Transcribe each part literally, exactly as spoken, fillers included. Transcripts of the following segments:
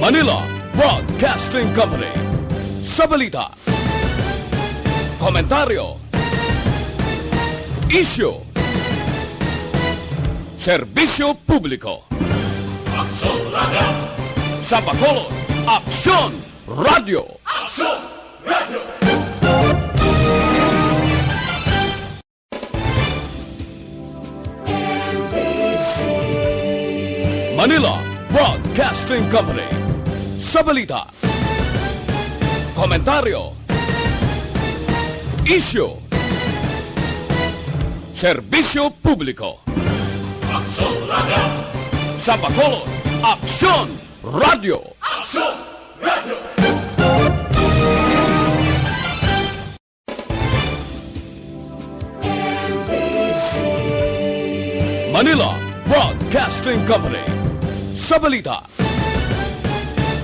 Manila Broadcasting Company. Sa balita, komentaryo, isyu, serbisyo publiko. Aksyon Radio. Sa Bacolod, Aksyon Radio. Aksyon Radio. Manila Broadcasting Company. Sa balita, komentaryo, isyu, serbisyo publiko. Aksyon Radio. Sa Bacolod, Aksyon Radio. Aksyon Radio. Manila Broadcasting Company. Sa balita,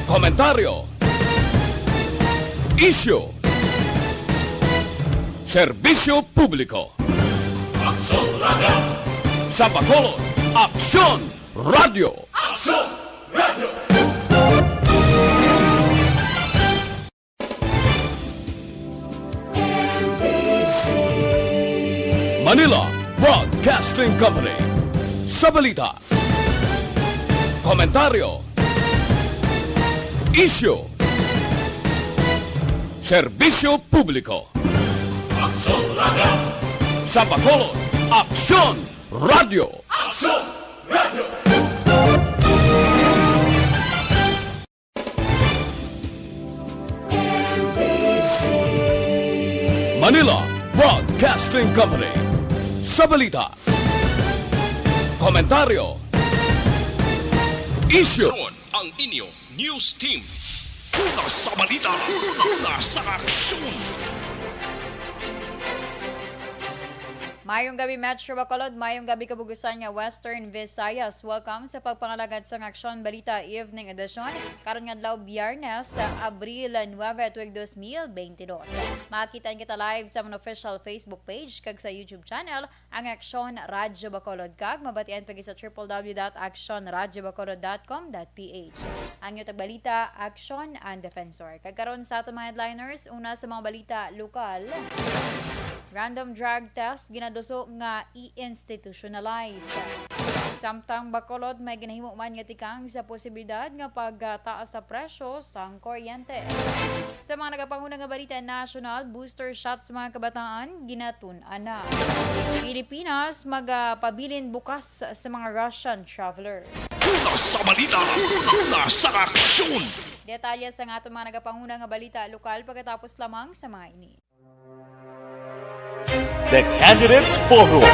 komentaryo, isyu, serbisyo publiko. Aksyon Radio. Sa Bacolod, Aksyon Radio. Aksyon Radio. Manila Broadcasting Company. Sa balita, komentaryo, isyu, serbisyo publiko. Aksyon Radio. Sa Bacolod, Aksyon Radio. Aksyon Radio. Manila Broadcasting Company. Sa balita, komentaryo, isyu. Karon ang inyo news team. Una sa balita, una sa aksyon. Mayong gabi, Metro Bacolod. Mayong gabi, kabugusan nga Western Visayas. Welcome sa pagpangalagad sang Aksyon Balita Evening Edition. Karon nga adlaw, Biyernes, Abril nuebe, tuig dos mil beintidos. Makita kita live sa amon official Facebook page kag sa YouTube channel, ang Aksyon Radyo Bacolod, kag mabatian pa gid sa triple W dot aksyon radyo bacolod dot com dot P H. Ang inyo tagbalita, Aksyon and Defensor. Kag karon sa aton mga headliners, una sa mga balita lokal. Random drug test ginaduso nga i-institutionalize. Samtang Bacolod may ginahimo man nga tikang sa posibilidad nga pagtaas sa presyo sang kuryente. Sa mga nagapanguna nga balita nasyonal, booster shot sa mga kabataan ginatun-an na. Pilipinas magapabilin bukas sa mga Russian travelers. Una sa balita, una sa aksyon. Detalye sa nga aton mga nagapanguna nga balita lokal pagkatapos lamang sa mga ini. The Candidates Forum.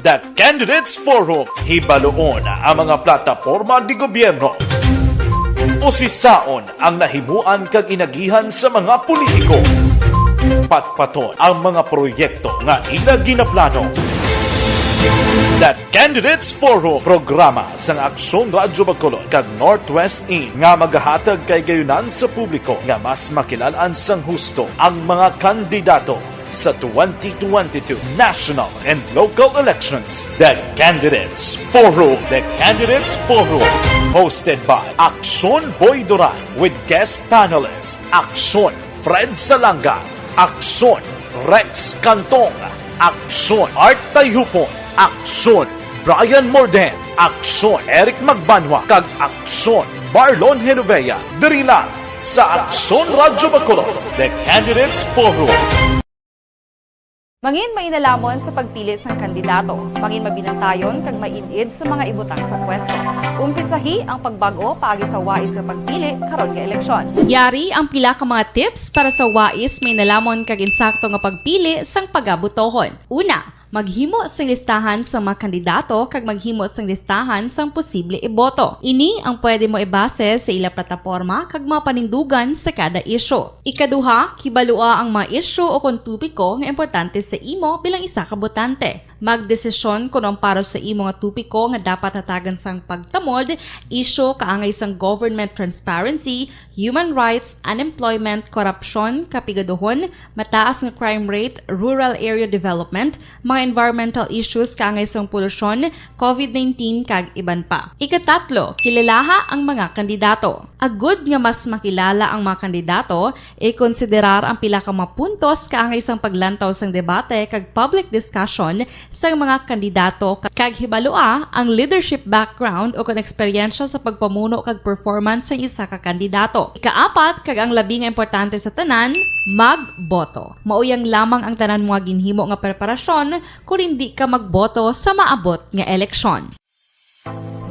The Candidates Forum. Hibaluon ang mga plataporma di gobyerno. Usisaon ang nahimuan kag inagihan sa mga politiko. Patpaton ang mga proyekto nga ila ginaplano. The Candidates Forum, programa sang Aksyon Radyo Bacolod kag Northwest In nga magahatag kay gayunan sa publiko nga mas makilal-an sang husto ang mga kandidato sa twenty twenty-two national and local elections. The Candidates Forum. The Candidates Forum, hosted by Aksyon Boy Duran with guest panelist Aksyon Fred Salanga, Aksyon Rex Cantong, Aksyon Art Tayhupon, Aksyon Brian Morden, Aksyon Eric Magbanwa, kag Aksyon Marlon Genovea, diri lang sa Aksyon Radyo Bacolod, The Candidates Forum. Mangin mainalhamon sa pagpili sang kandidato. Mangin mabinantayon kag maid-id sa mga ibutang sa pwesto. Umpisahi ang pagbag-o paagi sa wais nga pagpili karon nga eleksyon. Yari ang pila ka mga tips para sa wais, mainalhamon kag insakto nga pagpili sang pagabotohon. Una, maghimo sing listahan sa mga kandidato kag maghimo sing listahan sang posible iboto. Ini ang pwede mo ibase sa ila plataporma kag mga panindugan sa kada isyu. Ikaduha, kibalua ang mga isyu o kon topiko nga importante sa imo bilang isa ka botante. Magdesisyon kon ang para sa imo nga topiko nga dapat hatagan sang pagtamod, isyu kaangay sang government transparency, human rights, unemployment, korupsyon, kapigaduhon, mataas nga crime rate, rural area development, mga environmental issues kaangay sang polusyon, covid nineteen, kag iban pa. Ikatatlo, kilalaha ang mga kandidato. Agud nga mas makilala ang mga kandidato, ikonsiderar ang pila ka mga puntos kaangay sang paglantaw sang debate kag public discussion sang mga kandidato, kag hibalua ang leadership background o kon eksperyensya sa pagpamuno kag performance sang isa ka kandidato. Ikaapat, kag ang labi nga importante sa tanan, magboto. Mauyang lamang ang tanan mo nga ginhimo nga preparasyon kon indi ka magboto sa maabot nga eleksyon.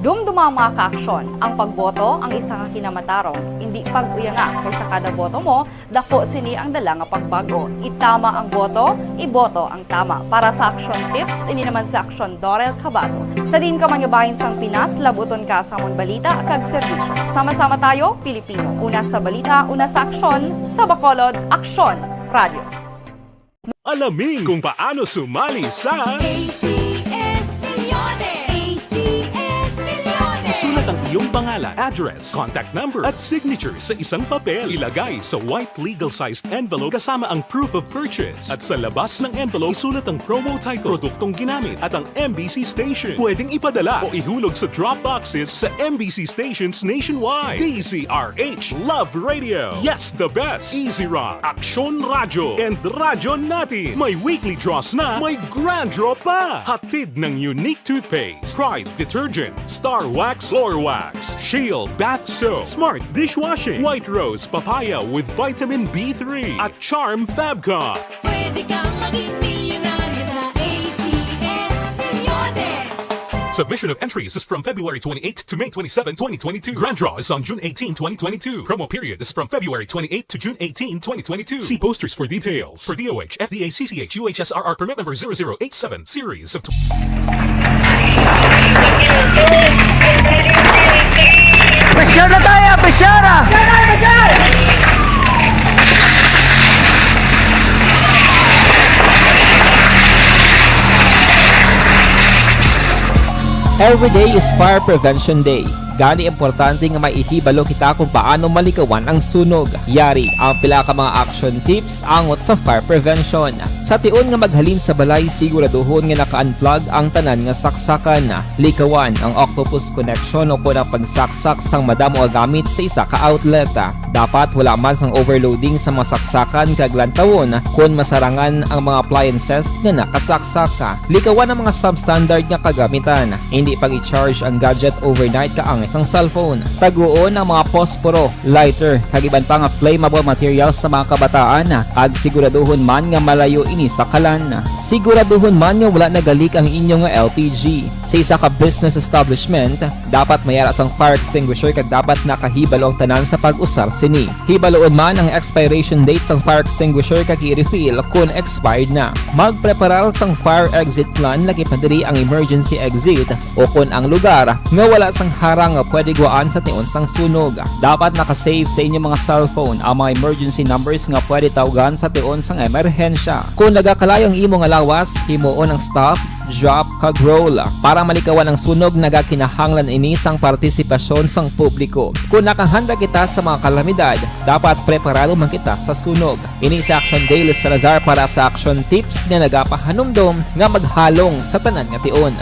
Dumduma ang mga kaaksyon. Ang pagboto ang isa ka kinamatarong. Indi pag-uyanga, kay sa kada boto mo, dako sini ang dala nga pagbag-o. Itama ang boto, iboto ang tama. Para sa action tips, ini naman si Aksyon Dorel Cabato. Sa diin ka man nga bahin sang Pinas, labuton ka sa amon balita kag serbisyo. Sama-sama tayo, Pilipino. Una sa balita, una sa aksyon, sa Bacolod, Aksyon Radio. Alamin kung paano sumali sa A C S Millones. A C S Millones. Isulat ang iyong pangalan, address, contact number, at signature sa isang papel. Ilagay sa white legal-sized envelope kasama ang proof of purchase. At sa labas ng envelope, isulat ang promo title, produktong ginamit, at ang M B C station. Pwedeng ipadala o ihulog sa drop boxes sa M B C stations nationwide. D Z R H Love Radio. Yes, the best. Easy Rock, Aksyon Radyo, and Radyo Natin. May weekly draws na, may grand draw pa. Hatid ng Unique Toothpaste, Pride Detergent, Star Wax, Floor Wax, Shield Bath Soap, Smart Dishwashing, White Rose Papaya with Vitamin B three, at Charm Fabcon. Pwede kang maging milyonaryo sa A C S Millones. Submission of entries is from February twenty-eighth to May twenty-seven, twenty twenty-two. Grand draw is on June eighteen, twenty twenty-two. Promo period is from February twenty-eighth to June eighteen, twenty twenty-two. See posters for details. For D O H, F D A, C C H, U H S R R permit number zero zero eight seven, series of tw- Pressure na tayo! Pressure na! Every day is Fire Prevention Day. Gani, importante nga may ihibalo kita kung paano malikawan ang sunog. Yari ang pila ka mga action tips angot sa fire prevention. Sa tion nga maghalin sa balay, siguraduhon nga naka-unplug ang tanan nga saksakan. Likawan ang octopus connection o kon ang pagsaksak sang madamo nga gamit sa isa ka outlet. Dapat wala man sang overloading sa mga saksakan kag lantawon kon masarangan ang mga appliances nga nakasaksak. Likawan ang mga substandard nga kagamitan. Hindi pag-i-charge ang gadget overnight kaangay sang cellphone. Taguon ang mga posporo, lighter, kag iban pa nga flammable materials sa mga kabataan, kag siguraduhon man nga malayo ini sa kalan. Siguraduhon man nga wala nagalik ang inyo nga L P G. Sa isa ka business establishment, dapat may ara sang fire extinguisher kag dapat nakahibalo ang tanan sa pag-usar sini. Hibaluon man ang expiration date sang fire extinguisher kag i-refill kon expired na. Magpreparar sang fire exit plan, lakip na diri ang emergency exit o kon ang lugar nga wala sang harang nga pwede guwaan sa tion sang sunog. Dapat naka-save sa inyo mga cellphone ang mga emergency numbers nga pwede tawgan sa tion sang emerhensya. Kon nagakalayo ang imo nga lawas, himuon ang stop, drop, kag roll. Para malikawan ang sunog, nagakinahanglan ini sang partisipasyon sang publiko. Kon nakahanda kita sa mga kalamidad, dapat preparado man kita sa sunog. Ini si Action Daily Salazar para sa Action Tips nga nagapahanumdom nga maghalong sa tanan nga tion.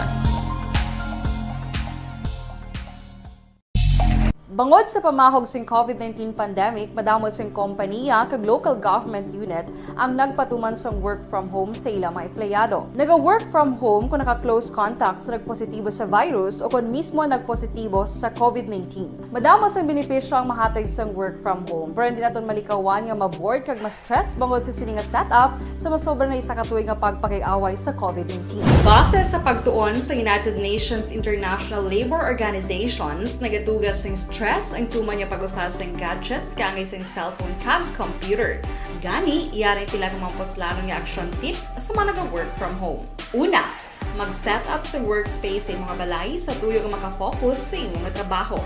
Bangod sa pamahog sing covid nineteen pandemic, madamo sing kompaniya kag local government unit ang nagpatuman sang work from home sa ila mga empleyado. Naga-work from home kung naka-close contact sa nagpositibo sa virus o kung mismo nagpositibo sa covid nineteen. Madamo sang benepisyo ang mahatag sang work from home, pero hindi naton malikawan nga ma-bored kag ma-stress bangod sa sini nga setup sa masobra na isa ka tuig nga pagpakig-away sa covid nineteen. Base sa pagtuon sa United Nations International Labour Organizations, nagatuga sing stress ang tuman nga pag-usa sing gadgets kaangay sing cellphone kag computer. Gani, yari ang pila ka mga puslanon nga action tips sa mga naga-work from home. Una, mag-set up sa workspace sa imong balay sa tuyo nga maka-focus sa imo nga trabaho.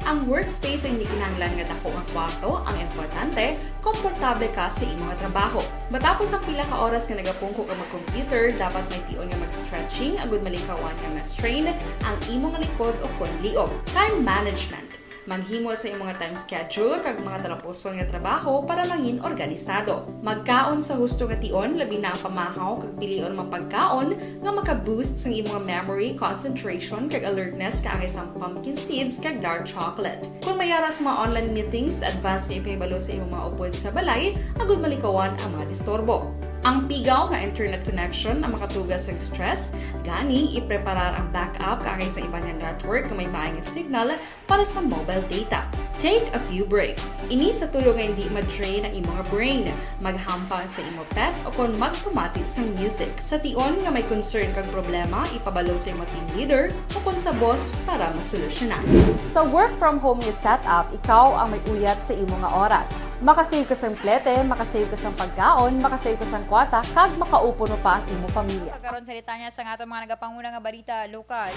Ang workspace ay hindi kinahanglan nga dako nga kwarto, ang importante, komportable ka sa imo nga trabaho. Matapos ang pila ka oras nga nagapungko ka mag-computer, dapat may tion nga mag-stretching agud malikawan nga ma-strain ang imo nga likod o kon liog. Time management. Maghimo sa imo nga time schedule kag mga talapuson nga trabaho para mangin organisado. Magkaon sa husto nga tion, labi na ang pamahaw kag pilion mga pagkaon nga maka-boost sang imo nga memory, concentration, kag alertness kaangay sang pumpkin seeds kag dark chocolate. Kon may ara sa mga online meetings, advance nga ipahibalo sa imo mga upod sa balay agud malikawan ang mga disturbo. Ang pigaw nga internet connection ang makatuga sang stress, gani ipreparar ang backup kaangay sa iban nga network nga may maay nga signal para sa mobile data. Take a few breaks. Ini sa tuyo nga hindi ma-drain ang imo nga brain. Maghampang sa imo pet o kon magpamati sang music. Sa tion nga may concern kag problema, ipabalo sa imo team leader o kon sa boss para masolusyonan. Sa work from home nga setup, ikaw ang may uyat sa imo nga oras. Makasave ka sang plete, makasave ka sang pagkaon, makasave ka sang kwarta, kag makaupo pa ang imo pamilya. Pagkaron sa detalye sang aton mga nagapanguna nga balita lokal.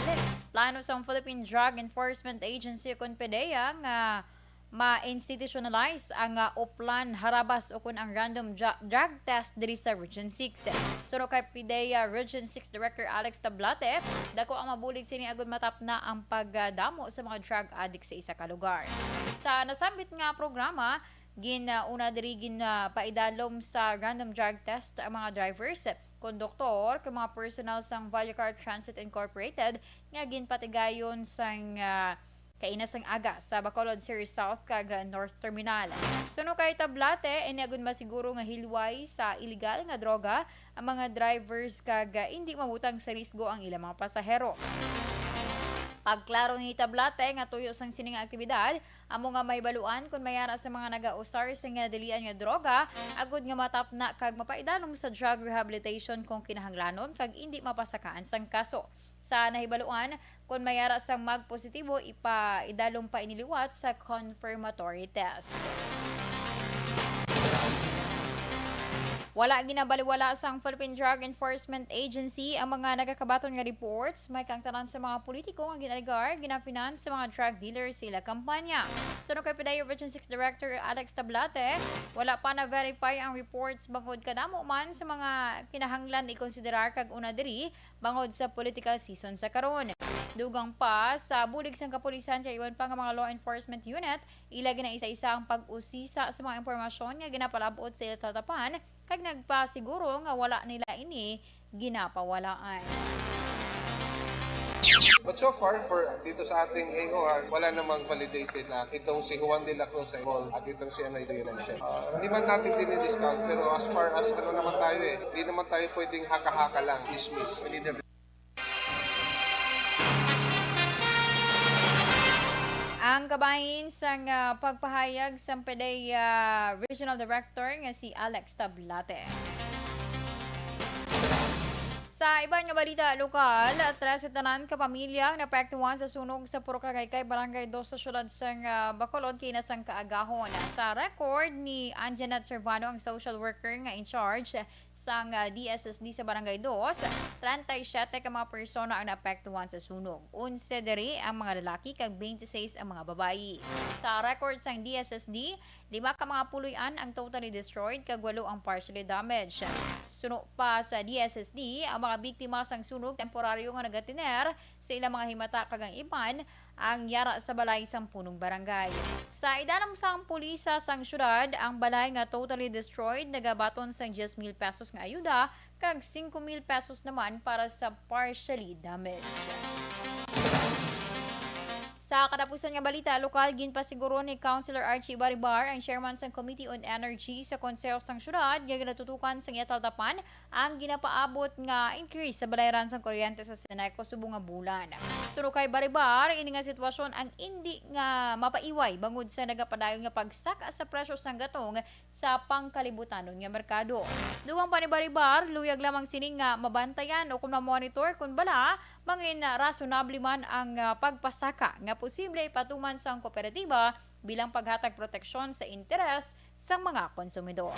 Plano sang Philippine Drug Enforcement Agency kon PDEA nga ma-institutionalize ang, ah, Oplan Harabas ukon ang random dra-, drug test diri sa Region six. Suno kay PDEA Region six Director Alex Tablate, dako ang mabulig sini agud matapna ang pagdamo sa mga drug addict sa isa ka lugar. Sa nasambit nga programa, gin, ah, una diri gin, ah, paidalom sa random drug test ang mga drivers, konduktor, kag mga personnel sang Vallecar Transit Incorporated nga ginpatigayon sang, ah, kaina sang aga sa Bacolod Sur South kag North Terminal. Suno kay Tablate, ini agud masiguro nga hilway sa iligal nga droga ang mga drivers kag indi mabutang sa risgo ang ilang mga pasahero. Pagklaro ni Tablate nga tuyo sang sini nga aktibidad, amo nga mahibaluan kon may ara sa mga nagausar sa ginadalian nga droga, agud nga matapna kag mapaidalom sa drug rehabilitation kung kinahanglanon kag indi mapasakaan sang kaso. Sa nahibaluan, kon may ara sang magpositibo, ipaidalom pa ini liwat sa confirmatory test. Wala ginabaliwala sang Philippine Drug Enforcement Agency ang mga nagakabaton nga reports may kaangtanan sa mga politiko nga gin-alegar ginafinance sa mga drug dealers sa ila kampanya. Suno kay PDEA Region six Director Alex Tablate, wala pa na-verify ang reports bangod kadamo man sa mga kinahanglan ikonsiderar kag una diri bangod sa political season sa karon. Dugang pa, sa bulig sang kapulisan kay iban pa nga mga law enforcement unit, ila ginaisa-isa ang pag-usisa sa mga impormasyon nga ginapalab-ot sa ila talatapan kag nagpasiguro nga wala nila ini ginapawalaan. But so far, for dito sa ating A O R, wala namang validated na itong si Juan de la Cruz ay involved at itong si ano, ito yun ang siya. Ah, hindi man natin dinidiscount, pero as far as ano naman tayo eh, hindi naman tayo pwedeng haka-haka lang, dismiss. Ang kabahin sang, ah, pagpahayag sang PDEA Regional Director nga si Alex Tablate. Sa iban nga balita lokal, trese tanan ka pamilya ang naapektuhan sa sunog sa Purok Agaycay, Barangay Dos sa siyudad sang, ah, Bacolod kaina sang kaagahon. Sa record ni Anjanette Servano, ang social worker nga in charge sang, ah, D S S D sa Barangay Dos, treinta y siete ka mga persona ang naapektuhan sa sunog. Onse diri ang mga lalaki kag twenty-six ang mga babayi. Sa record sang D S S D, lima ka mga puloy-an ang totally destroyed kag walo ang partially damaged. Suno pa sa D S S D, ang mga biktima sang sunog temporaryo nga nagatiner sa ilang mga himata kag ang iban ang yara sa balay sang punong barangay. Sa idalom sang pulisa sang siyudad, ang balay nga totally destroyed nagabaton sang diyes mil pesos nga ayuda kag singko mil pesos naman para sa partially damaged. Sa katapusan nga balita lokal, ginpasiguro ni Councilor Archie Baribar, ang chairman sang Committee on Energy sa Konseho sang Siyudad, nga ginatutukan sang iya talatapan ang ginapaabot nga increase sa balayran sang kuryente sa Seneco subong nga bulan. Suno kay Baribar, ini nga sitwasyon ang indi nga mapaiway bangod sa nagapadayon nga pagsaka sa presyo sang gatong sa pangkalibutanon nga merkado. Dugang pa ni Baribar, luyag lamang sini nga mabantayan o kon mamonitor kon bala mangin rasonable man ang, ah, pagpasaka nga posible ipatuman sang kooperatiba bilang paghatag proteksyon sa interes sang mga konsumidor.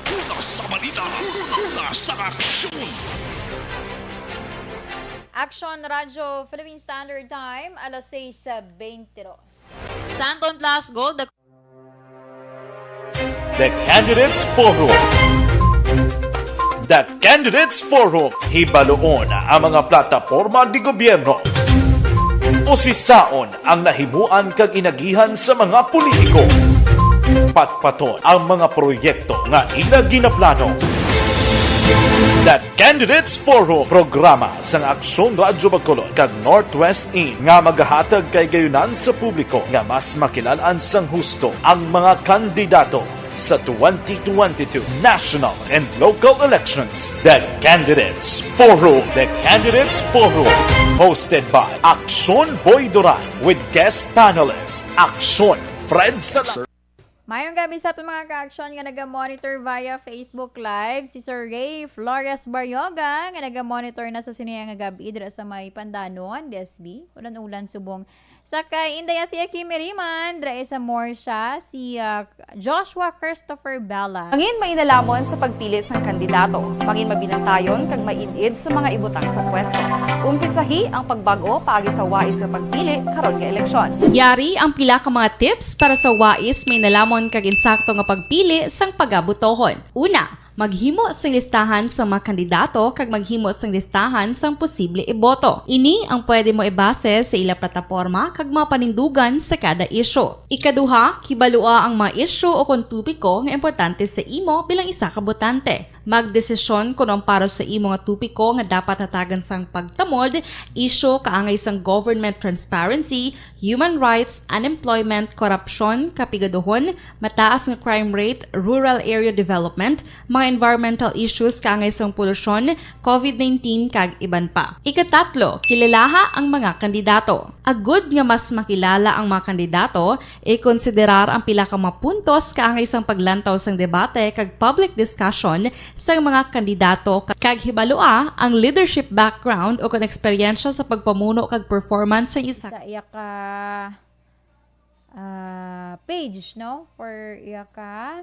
Una sa balita, una sa aksyon. Action Radio Philippine Standard Time, alas sais beintidos. Santon Plus Gold, the The Candidates Forum. The Candidates Forum, hibaluon ang mga plataporma de gobyerno. Usisaon ang nahimuan kag inagihan sa mga politiko. Patpaton ang mga proyekto nga ila ginaplano. The Candidates Forum, programa sang Aksyon Radyo Bacolod kag Northwest In, nga magahatag kay gayunan sa publiko nga mas makilalan sang husto ang mga kandidato sa twenty twenty-two national and local elections. The Candidates Forum. The Candidates Forum, hosted by Aksyon Boy Duran, with guest panelist Aksyon Fred Sala. Mayong gabi sa aton mga ka-action nga naga-monitor via Facebook Live. Si Sir Ray Flores Baryoga nga naga-monitor na sa sini nga gabi dira sa may Pandanon, D S B. Ulan-ulan subong sa kay Inday Athea Kimiriman, dira sa Morsha, si, ah, Joshua Christopher Bella. Angin mainalaman sa pagpili sang kandidato, mangin mabinantayon kag maid-id sa mga ibutang sa pwesto. Umpisahi ang pagbag-o paagi sa wais nga pagpili karon nga eleksyon. Yari ang pila ka mga tips para sa wais, mainalamon kag insakto nga pagpili sang pagabutohon. Una, maghimo sing listahan sa mga kandidato kag maghimo sing listahan sang posible iboto. Ini ang pwede mo ibase sa ila plataporma kag mga panindugan sa kada isyu. Ikaduha, kibalua ang mga isyu o kon topiko nga importante sa imo bilang isa ka botante. Magdesisyon kon ang para sa imo nga topiko nga dapat hatagan sang pagtamod, isyu kaangay sang government transparency, human rights, unemployment, korupsyon, kapigaduhon, mataas nga crime rate, rural area development, mga environmental issues kaangay sang polusyon, covid nineteen, kag iban pa. Ikatatlo, kilalaha ang mga kandidato. Agud nga mas makilala ang mga kandidato, ikonsiderar ang pila ka mga puntos kaangay sang paglantaw sang debate kag public discussion sang mga kandidato, kag hibalua ang leadership background o kon eksperyensya sa pagpamuno kag performance sang isa. Sa iya ka, ah, page, no? Or iya ka,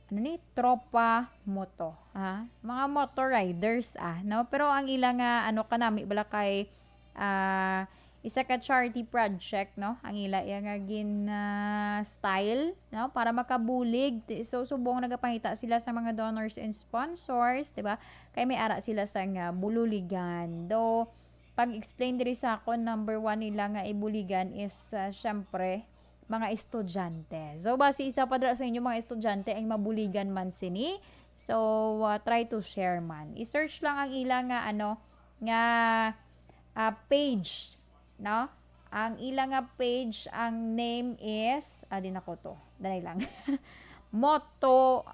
ano ni, Tropa Moto, ha? Mga motor riders, ah, no? Pero ang ila nga, ano, kanami bala kay, ah, isa ka charity project, no? Ang ila iya nga gin, ah, style, no? Para makabulig. Ti-, so, subong nagapangita sila sa mga donors and sponsors, di ba? Kay may ara sila sa nga bululigan. Though, pag-explain diri sa akon, number one nila nga ibuligan is, ah, syempre, mga estudyante. So, basi isa pa dira sa inyo mga estudyante ang mabuligan man sini. So, ah, try to share man. I-search lang ang ila nga, ano, nga, ah, page, no? Ang ila nga page, ang name is, ah, di na ko to. Danay lang. Moto,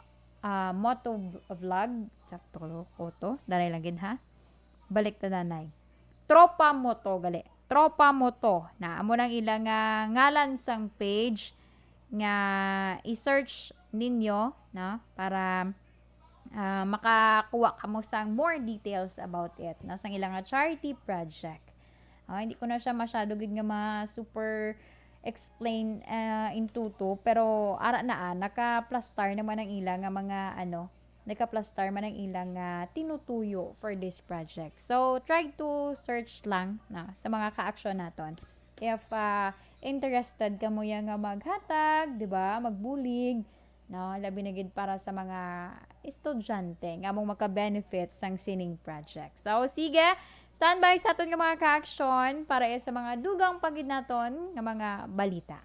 ah, Moto Vlog. Sakto ko to. Danay lang gid, ha? Balik ta, danay. Tropa Moto gali. Tropa Moto. Na, amo nang ila nga ngalan sang page nga i-search ninyo, no? Para, ah, makakuha kamo sang more details about it, no? Sang ila nga charity project. Oh, hindi ko na siya masyado gid nga ma-super explain, ah, in tuto, pero ara na, ah, nakaplastar naman ang ila nga mga, ano, nakaplastar man ang ila nga tinutuyo for this project. So, try to search lang na sa mga ka-action naton. If, ah, interested kamo ya nga maghatag, di ba, magbulig, no? Labi na gid para sa mga estudyante nga among maka-benefit sang sining project. So, sige, standby sa aton nga mga ka-action para sa mga dugang pa gid naton nga mga balita.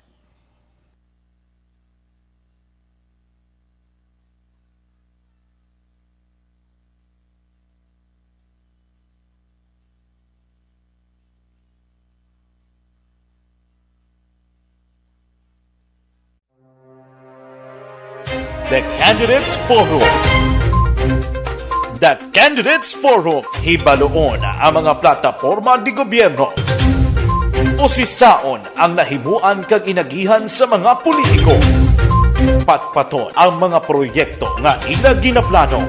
The Candidates Forum. The Candidates Forum, hibaluon ang mga plataporma de gobyerno. Usisaon ang nahimuan kag inagihan sa mga politiko. Patpaton ang mga proyekto nga ila ginaplano.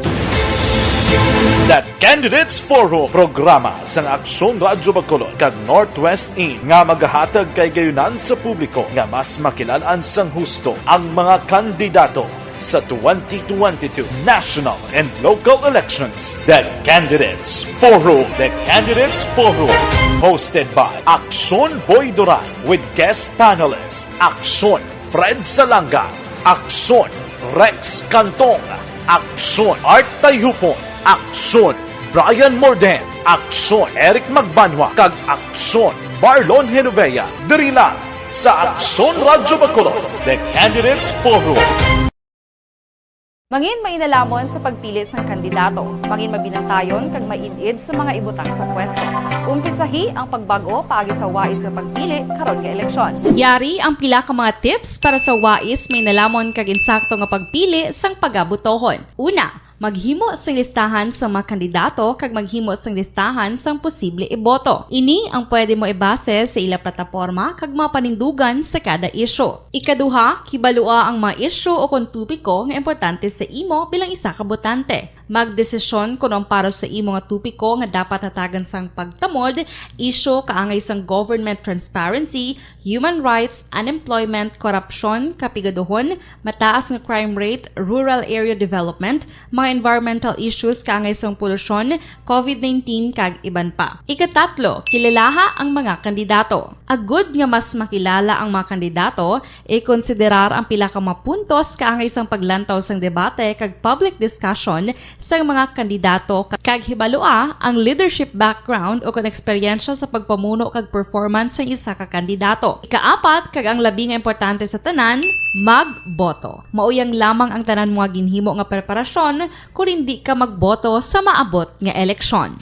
The Candidates Forum, programa sang Aksyon Radyo Bacolod kag Northwest In nga magahatag kay gayunan sa publiko nga mas makilalan sang husto ang mga kandidato Sa twenty twenty-two national and local elections, the Candidates Forum. The Candidates Forum, hosted by Aksyon Boy Duran with guest panelists Aksyon Fred Salanga, Aksyon Rex Cantong, Aksyon Art Tayhupon, Aksyon Brian Morden, Aksyon Eric Magbanwa, kag Aksyon Marlon Genovea. Diri lang sa Aksyon Radyo Bacolod, The Candidates Forum. Mangin mainalamon sa pagpili sang kandidato. Mangin mabinantayon kag maid-id sa mga ibutang sa pwesto. Umpisahi ang pagbag-o paagi sa wais nga pagpili karon nga eleksyon. Yari ang pila ka mga tips para sa wais, mainalamon kag insakto nga pagpili sang pagabotohon. Una, maghimo sing listahan sa mga kandidato kag maghimo sing listahan sang posible iboto. Ini ang pwede mo ibase sa ila plataporma kag mga panindugan sa kada isyu. Ikaduha, kibalua ang mga isyu o kon topiko nga importante sa imo bilang isa ka botante. Magdesisyon kon ang para sa imo nga topiko nga dapat hatagan sang pagtamod, isyu kaangay sang government transparency, human rights, unemployment, korupsyon, kapigaduhon, mataas nga crime rate, rural area development, mga environmental issues kaangay sang polusyon, covid nineteen, kag iban pa. Ikatatlo, kilalaha ang mga kandidato. Agud nga mas makilala ang mga kandidato, ikonsiderar ang pila ka mga puntos kaangay sang paglantaw sang debate kag public discussion sang mga kandidato, ka-, kag hibalua ang leadership background o kon eksperyensya sa pagpamuno kag performance sang isa ka kandidato. Ikaapat, kag ang labi nga importante sa tanan, magboto. Mao yang lamang ang tanan mo nga ginhimo nga preparasyon kon indi ka magboto sa maabot nga eleksyon.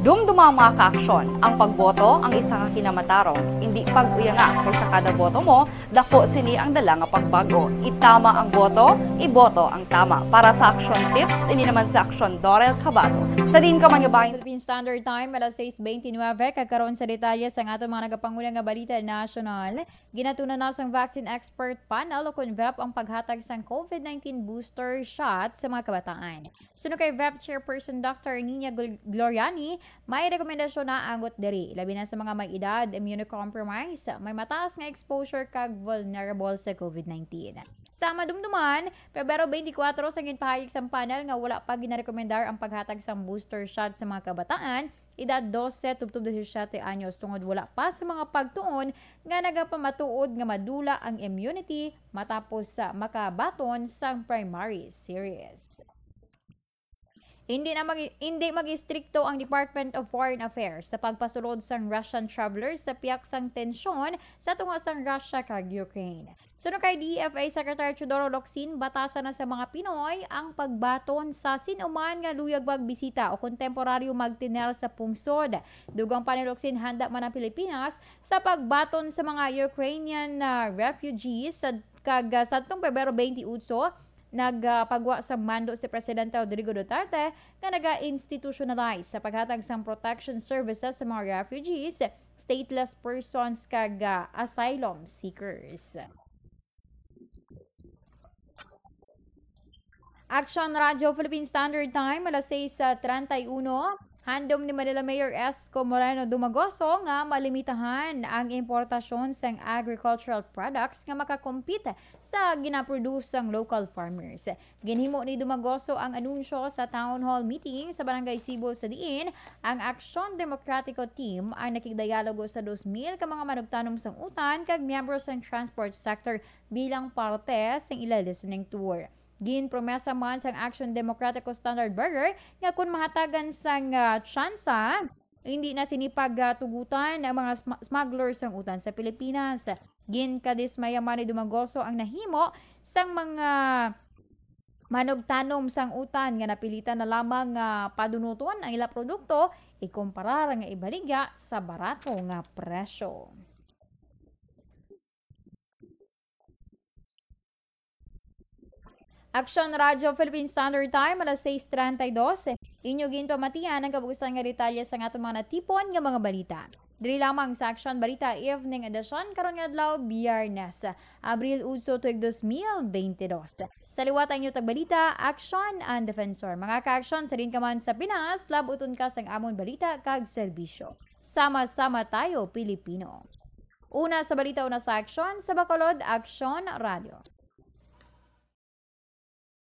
Dumduma, mga kaaksyon, ang pagboto ang isa ka kinamatarong. Indi pag-uyanga, kay sa kada boto mo, dako sini ang dala nga pagbag-o. Itama ang boto, iboto ang tama. Para sa Aksyon Tips, ini naman si Aksyon Dorel Cabato. Sa diin ka man nga bahin. Philippine Standard Time, alas sais beintinuebe, kag karon sa detalye sang aton mga nagapanguna nga balita nasyonal. Ginatuna na sang Vaccine Expert Panel o kon vep ang paghatag sang covid nineteen booster shot sa mga kabataan. Suno kay vep Chairperson Doctor Nina Gl-, Gloriani, may rekomendasyon na angot diri, labi na sa mga may edad, immunocompromised, may mataas nga exposure kag vulnerable sa covid nineteen. Sa madumduman, Pebrero twenty-four sa ginpahayag sang panel nga wala pa ginarekomendar ang paghatag sang booster shot sa mga kabataan, edad dose tubtob disisiete anyos, tungod wala pa sa mga pagtuon nga nagapamatuod nga madula ang immunity matapos sa makabaton sang primary series. Hindi na mag-, hindi mag-istrikto ang Department of Foreign Affairs sa pagpasulod sang Russian travelers sa pihak sang tensyon sa tunga sang Russia kag Ukraine. Suno kay D F A Secretary Teodoro Locsin, batasan na sa mga Pinoy ang pagbaton sa sin-o man nga luyag magbisita o kon temporaryo magtener sa pungsod. Dugang pa ni Locsin, handa man ang Pilipinas sa pagbaton sa mga Ukrainian, ah, refugees sa, kag, ah, sadtong Pebrero twenty-eight, nagpagwa sa mando si Presidente Rodrigo Duterte nga naga-institutionalize sa paghatag sang protection services sa mga refugees, stateless persons, kag, ah, asylum seekers. Action Radio Philippine Standard Time, alas sais treinta y uno. Handom ni Manila Mayor Isko Moreno Dumagoso nga malimitahan ang importasyon sang agricultural products nga makakompete sa ginaproduce sang local farmers. Ginhimo ni Dumagoso ang anunsyo sa town hall meeting sa Barangay Sibol, sa diin ang Aksyon Demokratiko Team ang nakigdialogo sa dos mil ka mga manugtanom sang utan kag miyembro sang transport sector bilang parte sang ila listening tour. Ginpromesa man sang Aksyon Demokratiko Standard Bearer nga kon mahatagan sang, ah, tsansa, hindi na sini pagtugutan ang mga sm-, smuggler sang utan sa Pilipinas. Ginkadismaya man ni Dumagoso ang nahimo sang mga manugtanom sang utan nga napilitan na lamang nga padunuton ang ila produkto, ikumparar nga ibaligya sa barato nga presyo. Aksyon Radio Philippine Standard Time, alas sais treinta y dos. Inyo ginpamatian ang kabug-usan nga detalye sang aton mga natipon nga mga balita. Diri lamang sa Aksyon Balita Evening Edition karon nga adlaw, Biyernes, Abril otso, tuig dos mil beintidos. Sa liwat ang inyo tagbalita, Aksyon and Defensor. Mga ka-aksyon, sa diin ka man sa Pinas, labuton ka sang amon balita kag serbisyo. Sama-sama tayo, Pilipino. Una sa balita, una sa aksyon, sa Bacolod, Aksyon Radio.